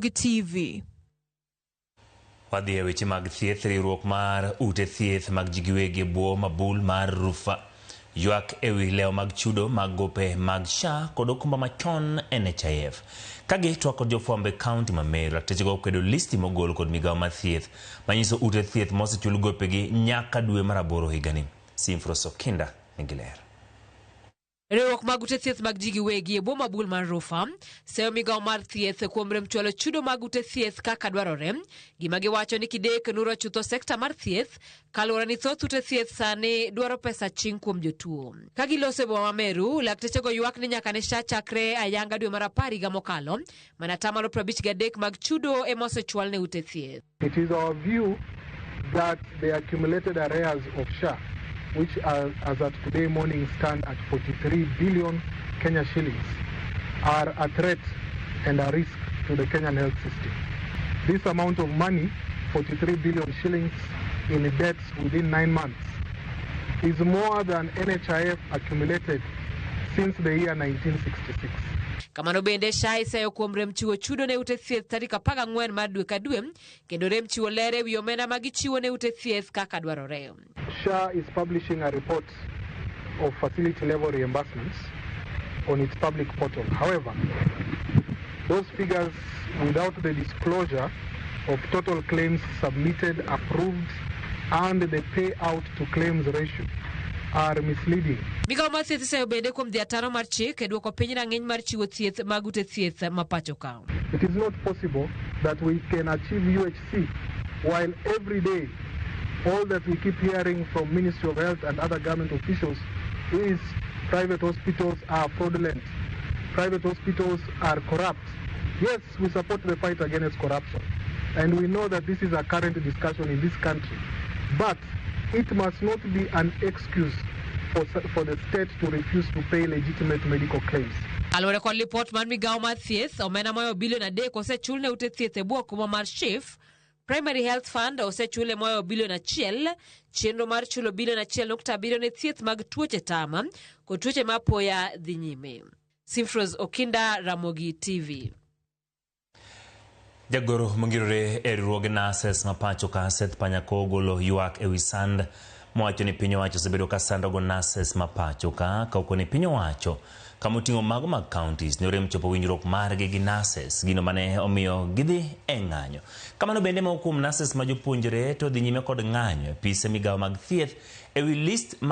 TV. Wadhi e weche mag thieth. Riwruok mar ute thieth mag ji giwegi e bwo mabul mar RUPHA ywak ewi lewo mag chudo mag gope mag SHA kod okumba machon NHIF. Ka gitwak kod jofwambo e kaunti ma Meru, laktechego okwedo listi mogol kod migawo mar thieth manyiso ute thieth mosechul gopegi nyaka dwe mar aboro higani. Simfros Okinda nigi ler. Riwruok mag ute thieth mag ji giwegi e bwo mabul mar RUPHA seyo migawo mar thieth kuom rem chwalo chudo mag ute thieth kaka dwarore. Gima giwacho ni kidek nuro chutho sekta mar thieth kaluwore ni thoth ute thieth sani dwaro pesa ching' kuom jotuo. Ka giloso e boma ma Meru, laktechego ywak ni nyaka ne SHA chakre ayanga dwe mar 10 higa mokalo, mana atamalo 53 mag chudo ema osechwal ne ute thieth. It is our view that the accumulated arrears of SHA, which are, as at today morning stand at 43 billion Kenya shillings, are a threat and a risk to the Kenyan health system. This amount of money, 43 billion shillings in debts within 9 months, is more than NHIF accumulated since the year 1966. Kamano bende SHA iseyo kuom rem chiwo chudo ne ute thieth tarik 14 mar dwe ka dwe kendo rem chiwo ler ewi omenda ma gichiwo ne ute thieth kaka dwarore. SHA is publishing a report of facility level reimbursements on its public portal. However, those figures without the disclosure of total claims submitted, approved, and the payout to claims ratio are misleading. Migawo mar thieth iseyo bende kuom dhi ataro mar chik e duoko piny rang'iny mar chiwo thieth mag ute thieth ma pacho ka. It is not possible that we can achieve UHC while every day all that we keep hearing from Ministry of Health and other government officials is private hospitals are fraudulent, private hospitals are corrupt. Yes, we support the fight against corruption, and we know that this is a current discussion in this country. But it must not be an excuse for the state to refuse to pay legitimate medical claims. Kaluwore kod lipot mar migawo mar thieth, omenda moyo bilion 3 osechul ne ute thieth e bwo okumba mar SHIF. Primary Health Fund osechule moyo bilion 1, chenro mar chulo bilion 1.7 ne thieth mag tuoche tama kod tuoche ma apoya dhi nyime. Simfros Okinda, Ramogi TV. Jagoro mongirore e riwruoge nurses ma pacho ka Seth Panyako ogolo ywak ewi sand mowacho ni piny owacho osebedo ka sandogo nurses ma pacho ka okoni piny owacho kama oting'o mago mag counties ne orem chopo winjruok margi gi nurses gino mane omiyo gidhi e ng'anyo. Kamano bende moko kuom nurses ma jopuonjre to dhi nyime kod ng'anyo e apise migawo mag thieth ewi list ma